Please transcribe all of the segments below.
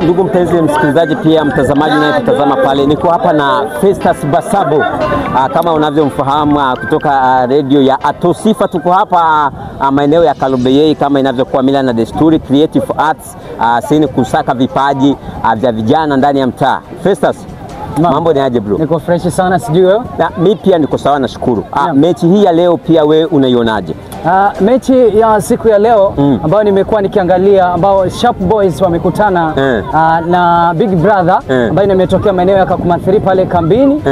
Ndugu mpenzi msikilizaji, pia mtazamaji unayetazama pale, niko hapa na Festus Basabo, kama unavyomfahamu kutoka radio ya Atosifa. Tuko hapa maeneo ya Kalobeyei kama inavyokuwa mila na desturi, Creative Arts sini kusaka vipaji vya vijana ndani ya mtaa. Festus, mambo ni aje bro? Niko fresh sana, sijui wewe? Na mimi pia niko sawa, nashukuru. Mechi hii ya leo pia wewe unaionaje? Mechi ya siku ya leo ambayo nimekuwa nikiangalia, ambao Sharp Boys wamekutana na Big Brother ambayo imetokea maeneo ya Kakuma 3 pale kambini.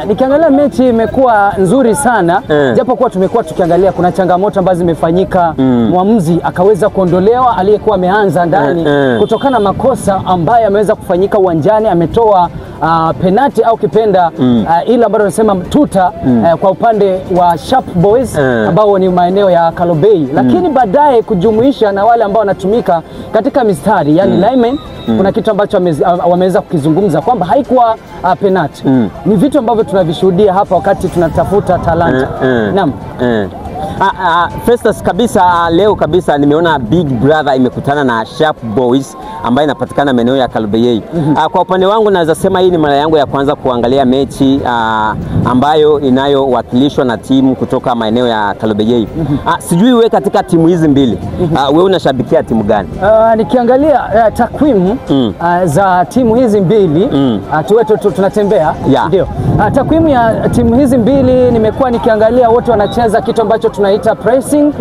Nikiangalia mechi imekuwa nzuri sana, japo kuwa tumekuwa tukiangalia kuna changamoto ambazo zimefanyika. Mwamuzi akaweza kuondolewa aliyekuwa ameanza ndani kutokana na makosa ambayo ameweza kufanyika uwanjani. Ametoa penati au kipenda ile ambayo tunasema tuta kwa upande wa Sharp Boys ambao ni maeneo ya Kalobeyei, lakini baadaye kujumuisha na wale ambao wanatumika katika mistari, yani linemen, kuna kitu ambacho wameweza kukizungumza kwamba haikuwa penati. Ni vitu ambavyo tunavishuhudia hapa wakati tunatafuta talanta. Naam. Festus, kabisa leo kabisa nimeona Big Brother imekutana na Sharp Boys ambayo inapatikana maeneo ya Kalobeyei. Kwa upande wangu naweza sema hii ni mara yangu ya kwanza kuangalia mechi ambayo inayowakilishwa na timu kutoka maeneo ya Kalobeyei. Sijui wewe katika timu hizi mbili, wewe unashabikia timu gani? Nikiangalia takwimu za timu hizi mbili, tuwe tunatembea ndio. Takwimu ya timu hizi mbili nimekuwa nikiangalia, wote wanacheza kitu ambacho tunaita pressing.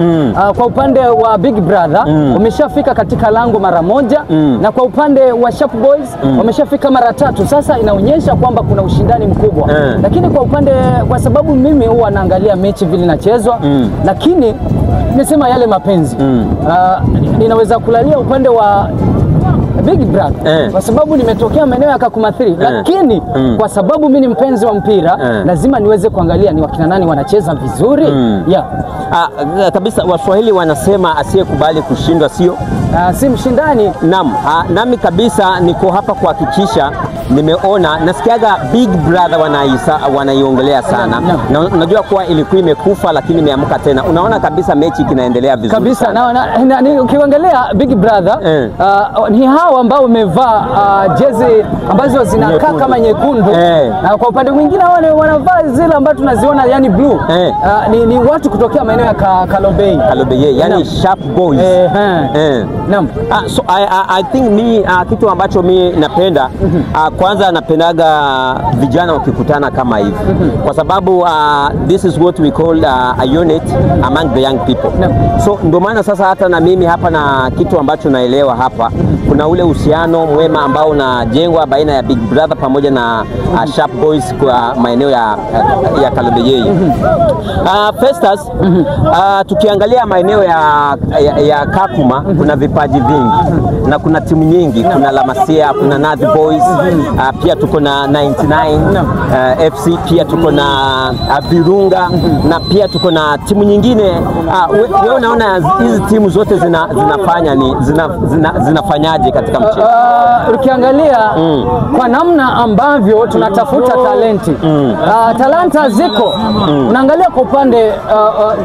Kwa upande wa Big Brother wameshafika katika lango mara moja, na kwa upande wa Sharp Boys wameshafika mara tatu. Sasa inaonyesha kwamba kuna ushindani mkubwa. Lakini kwa upande, kwa sababu mimi huwa naangalia mechi vile inachezwa, lakini nisema yale mapenzi, ninaweza kulalia upande wa Big Brother kwa sababu nimetokea maeneo ya Kakuma 3, lakini kwa sababu mimi ni mpenzi wa mpira, lazima niweze kuangalia ni wakina nani wanacheza vizuri. Kabisa, Waswahili wanasema asiyekubali kushindwa sio si mshindani. Naam, nami kabisa niko hapa kuhakikisha nimeona, nasikiaga Big Brother wanaiongelea sana. Na unajua kuwa ilikuwa imekufa lakini imeamka tena. Unaona kabisa mechi kinaendelea vizuri kabisa. Na ukiangalia Big Brother ni hao ambao wamevaa jezi ambazo zinakaa kama nyekundu, na kwa upande mwingine wale wanavaa zile ambazo tunaziona yani blue. Ni watu kutokea maeneo ya Kalobeyei. Kalobeyei, yani Sharp Boys. Naam. So I think mi kitu ambacho mi napenda, kwanza napendaga vijana wakikutana kama hivi, kwa sababu this is what we call a unit among the young people. So ndio maana sasa hata na mimi hapa na kitu ambacho naelewa hapa, kuna ule uhusiano mwema ambao unajengwa baina ya Big Brother pamoja na Sharp Boys kwa maeneo ya Kalobeyei. Festus, tukiangalia maeneo ya Kakuma kuna vipaji vingi na kuna timu nyingi, kuna La Masia, kuna Nathi Boys, pia tuko na 99 FC, pia tuko na Virunga, na pia tuko na timu nyingine. Wewe unaona hizi timu zote zinafanyaje katika mchezo? Ukiangalia kwa namna ambavyo tunatafuta talenti, talanta ziko. Unaangalia kwa upande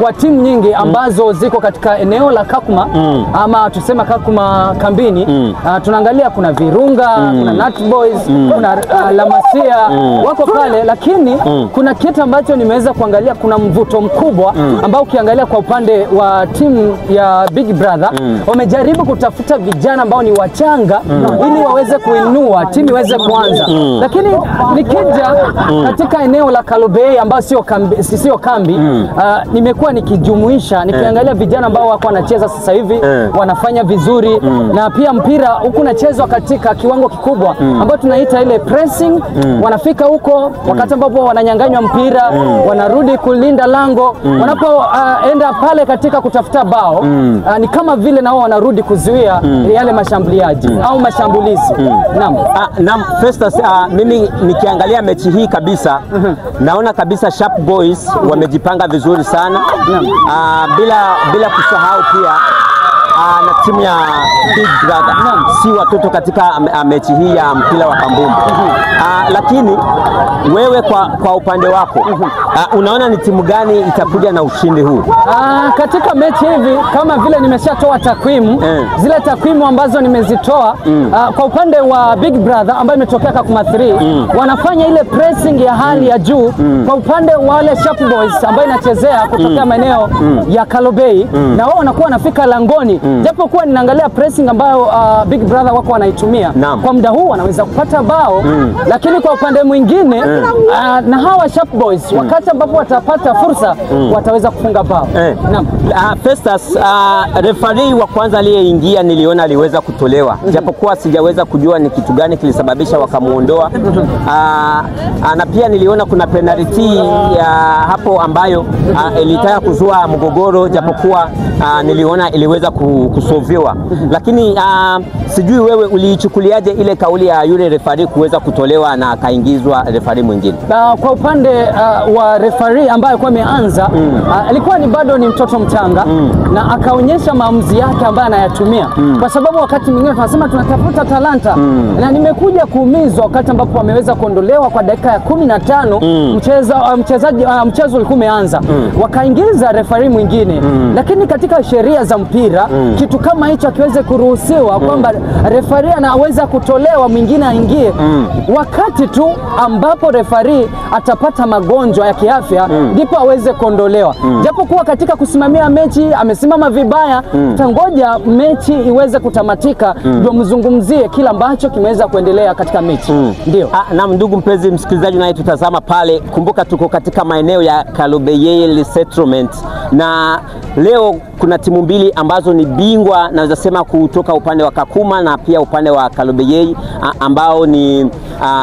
wa timu nyingi ambazo ziko katika eneo la Kakuma, ama tusema Kakuma kambini, tunaangalia kuna Virunga, kuna Nat Boys, kuna La Masia, wako pale. Lakini kuna kitu ambacho nimeweza kuangalia, kuna mvuto mkubwa ambao ukiangalia kwa upande wa timu ya Big Brother, wamejaribu kutafuta vijana ambao ni wachanga ili waweze kuinua timu iweze kuanza. Lakini nikija katika eneo la Kalobeyei ambao sio kambi, nimekuwa nikijumuisha nikiangalia vijana ambao wako wanacheza sasa hivi, wanafanya vizuri, na pia mpira huku unachezwa katika kiwango kikubwa ambao tunaita ile pressing. Wanafika huko wakati ambapo wananyang'anywa mpira, wanarudi kulinda lango, wanapoenda pale katika kutafuta bao, ni kama vile nao wanarudi kuzuia yale mashambuliaji au mashambulizi. Naam. Naam, Festus, mimi nikiangalia mechi hii kabisa naona kabisa Sharp Boys wamejipanga vizuri sana. Bila kusahau pia na timu ya Big Brother si watoto katika mechi hii ya mpira wa kambumbu. Lakini wewe kwa upande wako unaona ni timu gani itakuja na ushindi huu? Katika mechi hivi kama vile nimeshatoa takwimu, zile takwimu ambazo nimezitoa kwa upande wa Big Brother ambayo imetokea Kakuma 3 wanafanya ile pressing ya hali ya juu. Kwa upande wa wale Sharp Boys ambayo inachezea kutokea maeneo ya Kalobeyei, na wao wanakuwa wanafika langoni, japo kuwa ninaangalia pressing ambayo Big Brother wako wanaitumia kwa muda huu wanaweza kupata bao, lakini kwa upande mwingine na hawa Sharp Boys wakati ambapo watapata fursa wataweza kufunga bao. Naam. Festus, referee wa kwanza aliyeingia niliona aliweza kutolewa, japokuwa sijaweza kujua ni kitu gani kilisababisha wakamuondoa. Na pia niliona kuna penalty ya hapo ambayo ilitaka kuzua mgogoro, japokuwa niliona iliweza kusolviwa. Lakini sijui wewe uliichukuliaje ile kauli ya yule referee kuweza kutolewa na akaingizwa referee mwingine? Kwa upande wa referee ambaye alikuwa ameanza, alikuwa ni bado ni mtoto mchanga na akaonyesha maamuzi yake ambayo anayatumia, kwa sababu wakati mwingine tunasema tunatafuta talanta, na nimekuja kuumizwa wakati ambapo wameweza kuondolewa kwa dakika ya 15, mchezo ulikuwa umeanza, wakaingiza referee mwingine. Lakini katika sheria za mpira kitu kama hicho akiweze kuruhusiwa, kwamba referee anaweza kutolewa mwingine aingie, wakati tu ambapo referee atapata magonjwa ya kiafya ndipo aweze kuondolewa. Japo kuwa katika kusimamia mechi amesimama vibaya, tangoja mechi iweze kutamatika ndio mzungumzie kila ambacho kimeweza kuendelea katika mechi. Ndio. Na ndugu mpenzi msikilizaji unayetutazama pale, kumbuka tuko katika maeneo ya Kalobeyei Settlement, na leo kuna timu mbili ambazo ni bingwa naweza sema kutoka upande wa Kakuma na pia upande wa Kalobeyei, ambao ni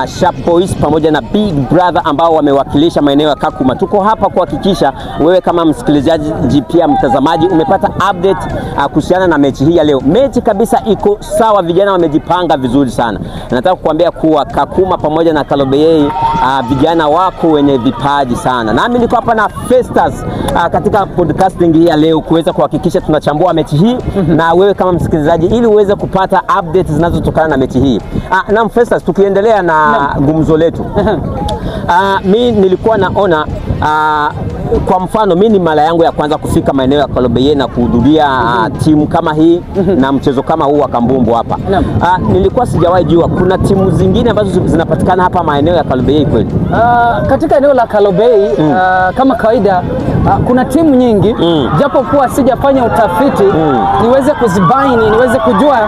Sharp Boys pamoja na Big Brother ambao wamewakilisha maeneo ya Kakuma. Tuko hapa kuhakikisha wewe kama msikilizaji pia mtazamaji umepata update kuhusiana na mechi hii ya leo. Mechi kabisa iko sawa, vijana wamejipanga vizuri sana. Nataka kukuambia kuwa Kakuma pamoja na Kalobeyei vijana wako wenye vipaji sana. Nami niko hapa na Festus katika podcasting hii ya leo kuweza kuhakikisha tunachambua mechi hii na wewe kama msikilizaji ili uweze kupata updates zinazotokana na mechi hii. Na Festus, tukiendelea na gumzo letu. Mi nilikuwa naona kwa mfano mimi ni mara yangu ya kwanza kufika maeneo ya Kalobeyei na kuhudhuria timu kama hii na mchezo kama huu wa kambumbu hapa. Nilikuwa sijawahi jua kuna timu zingine ambazo zinapatikana hapa maeneo ya Kalobeyei kweli. Katika eneo la Kalobeyei kama kawaida kuna timu nyingi, japo kuwa sijafanya utafiti niweze kuzibaini, niweze kujua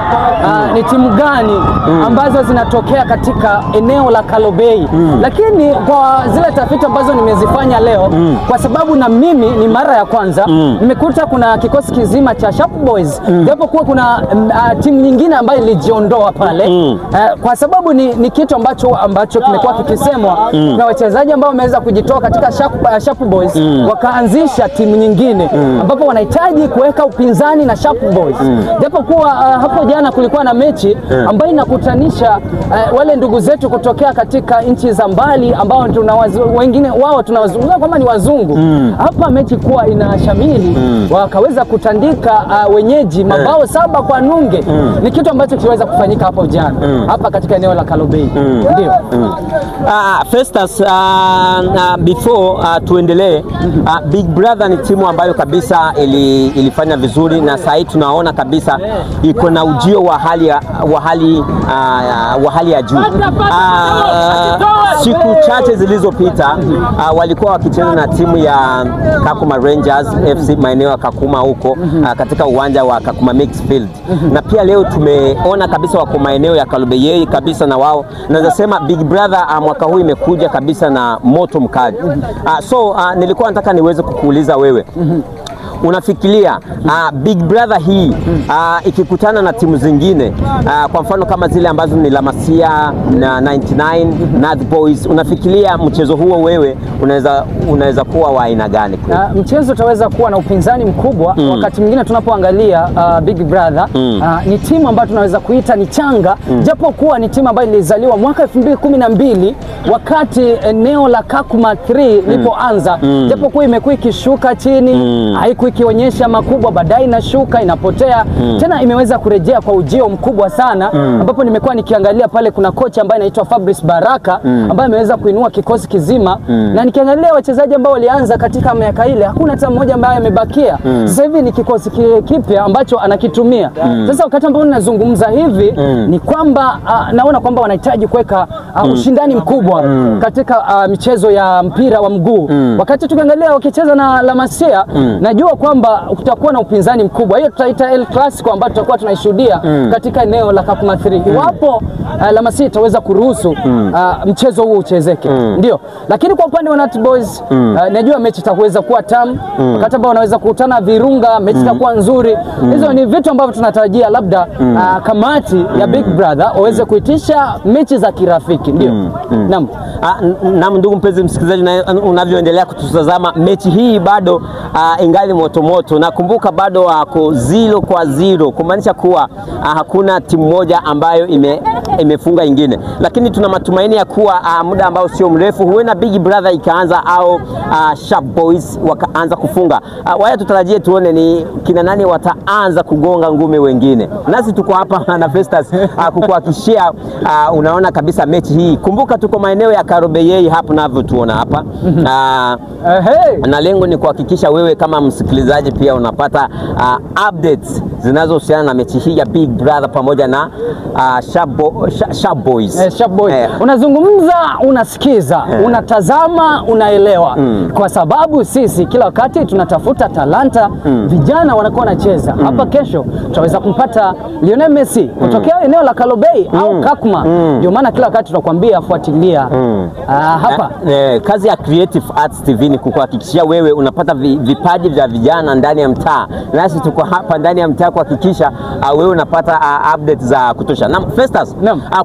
ni timu gani ambazo zinatokea katika eneo la Kalobeyei. Lakini kwa zile tafiti ambazo nimezifanya leo, kwa sababu na mimi ni mara ya kwanza nimekuta kuna kikosi kizima cha Sharp Boys, japo kuwa kuna timu nyingine ambayo ilijiondoa pale, kwa sababu ni kitu ambacho kimekuwa kikisemwa na wachezaji ambao wameweza kujitoa katika Sharp Boys wakaanzisha timu nyingine ambapo wanahitaji kuweka upinzani na Sharp Boys. Japo kuwa hapo jana kulikuwa na mechi ambayo inakutanisha wale ndugu zetu kutokea katika nchi za mbali ambao wengine wao tunawazungumza kama ni wazungu. Hapa mechi kuwa inashamiri, wakaweza kutandika wenyeji mabao 7-0. Ni kitu ambacho kiliweza kufanyika hapo jana hapa katika eneo la Kalobeyei. Ndio. Festus, before tuendelee, Big Brother ni timu ambayo kabisa ilifanya vizuri na sasa tunaona kabisa iko na ujio wa hali ya juu. Siku chache zilizopita walikuwa wakicheza na timu ya Kakuma Rangers FC maeneo ya Kakuma huko katika uwanja wa Kakuma Mixed Field. Na pia leo tumeona kabisa wako maeneo ya Kalobeyei kabisa na wao. Naweza sema Big Brother mwaka huu imekuja kabisa na moto mkali. So nilikuwa nataka niweze kukuuliza wewe, unafikiria Big Brother hii ikikutana na timu zingine, kwa mfano kama zile ambazo ni Lamasia na 99 North Boys, unafikiria mchezo huo wewe unaweza kuwa wa aina gani? Mchezo utaweza kuwa na upinzani mkubwa. Wakati mwingine tunapoangalia Big Brother ni timu ambayo tunaweza kuita ni changa, japo kuwa ni timu ambayo ilizaliwa mwaka 2012 wakati eneo la Kakuma 3 lipoanza, japo kuwa imekuwa ikishuka chini, Imekuwa ikionyesha makubwa, baadaye inashuka, inapotea. Tena imeweza kurejea kwa ujio mkubwa sana, ambapo nimekuwa nikiangalia pale kuna kocha ambaye anaitwa Fabrice Baraka ambaye ameweza kuinua kikosi kizima, na nikiangalia wachezaji ambao walianza katika miaka ile hakuna hata mmoja ambaye amebakia. Sasa hivi ni kikosi kipya ambacho anakitumia. Sasa wakati ambao ninazungumza hivi ni kwamba naona kwamba wanahitaji kuweka ushindani mkubwa katika michezo ya mpira wa mguu. Wakati tukiangalia wakicheza na La Masia, najua kwamba kutakuwa na upinzani mkubwa. Hiyo tutaita El Clasico ambayo tutakuwa tunaishuhudia katika eneo la Kakuma 3. Iwapo La Masia itaweza kuruhusu mchezo huo uchezeke. Ndio. Lakini kwa upande wa Nut Boys, najua mechi itaweza kuwa tamu. Wakati ambao wanaweza kukutana Virunga, mechi itakuwa nzuri. Hizo ni vitu ambavyo tunatarajia labda kamati ya Big Brother waweze kuitisha mechi za kirafiki. Ndio. Naam. Naam, ndugu mpenzi msikilizaji, unavyoendelea kututazama mechi hii bado ingali moto moto. Nakumbuka bado wako 0-0, kumaanisha kuwa hakuna timu moja ambayo imefunga ingine, lakini tuna matumaini ya kuwa muda ambao sio mrefu huenda Big Brother ikaanza au Sharp Boys wakaanza kufunga. Waya tutarajie tuone ni kina nani wataanza kugonga ngumi wengine. Nasi tuko hapa na Festus kukuhakikishia unaona kabisa mechi hii. Kumbuka tuko maeneo ya Karobeyei hapo navyotuona hapa. Na lengo ni kuhakikisha wewe kama msikilizaji pia unapata updates zinazohusiana na mechi hii ya Big Brother pamoja na Sharp Boys. Sharp Boys. Unazungumza, unasikiza, unatazama, unaelewa. Kwa sababu sisi kila wakati tunatafuta talanta, vijana wanakuwa wanacheza. Hapa kesho tutaweza kumpata Lionel Messi kutokea eneo la Kalobey au Kakuma. Ndio maana kila wakati tunakwambia fuatilia hapa. Kazi ya Creative Arts TV ni kukuhakikishia wewe unapata vipaji vya vijana ndani ya mtaa. Nasi tuko hapa ndani ya mtaa kuhakikisha wewe unapata update za kutosha. Na Festus,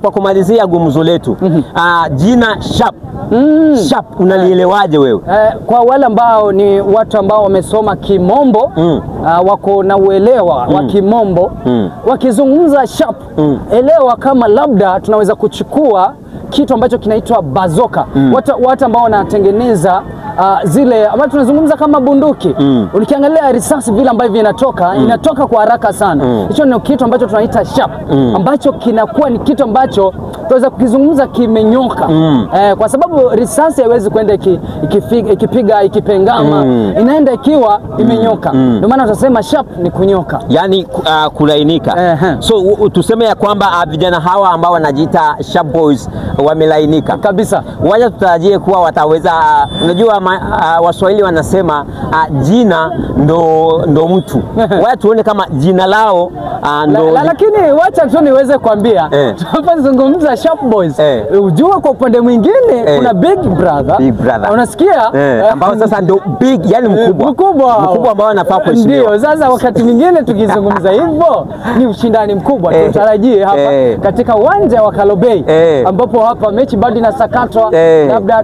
kwa kumalizia gumzo letu, jina Sharp. Sharp unalielewaje wewe? Kwa wale ambao ni watu ambao wamesoma kimombo, wako na uelewa wa kimombo, wakizungumza sharp, elewa kama labda tunaweza kuchukua kitu ambacho kinaitwa bazoka. Watu ambao wanatengeneza zile ambazo tunazungumza kama bunduki. Ukiangalia risasi vile ambavyo inatoka, inatoka kwa haraka sana. Hicho ni kitu ambacho tunaita sharp, ambacho kinakuwa ni kitu ambacho tunaweza kukizungumza kimenyoka. Kwa sababu risasi haiwezi kwenda ikipiga ikipengama, inaenda ikiwa imenyoka. Ndio maana tutasema sharp ni kunyoka, yani kulainika. So tuseme ya kwamba vijana hawa ambao wanajiita Sharp Boys wamelainika kabisa. Wacha tutarajie kuwa wataweza. Unajua Waswahili wanasema jina ndo mtu. Wacha tuone kama jina lao ndo lakini wacha tu niweze kuambia, tunapozungumza Sharp Boys, ujue kwa upande mwingine kuna Big Brother. Big Brother. Unasikia? Ambao sasa ndo big, yani mkubwa. Ambao anafaa kuheshimiwa. Ndio, sasa wakati mwingine tukizungumza hivyo ni ushindani mkubwa. Tutarajie hapa katika uwanja wa Kalobey, ambapo hapa mechi bado inasakatwa. Labda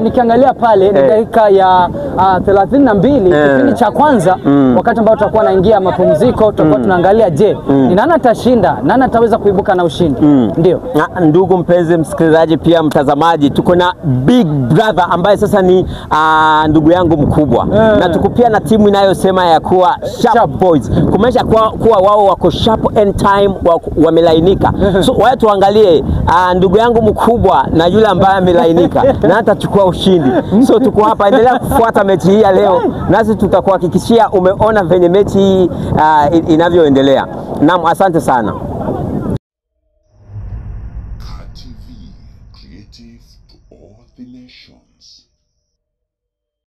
nikiangalia pale ni dakika ya 32 kipindi cha kwanza, wakati ambao tutakuwa naingia mapumziko, tutakuwa tunaangalia je, ni nani atashinda, nani ataweza kuibuka na ushindi. Ndio. Ndugu mpenzi msikilizaji pia mtazamaji, tuko na Big Brother ambaye sasa ni ndugu yangu mkubwa, na tuko pia na timu inayosema ya kuwa Sharp Boys, kumaanisha kuwa wao wako sharp end time, wamelainika. So wacha tuangalie ndugu yangu mkubwa na yule ambaye amelainika na atachukua ushindi. So tuko hapa, endelea kufuata mechi hii ya leo, nasi tutakuhakikishia umeona venye mechi hii inavyoendelea. Naam, asante sana.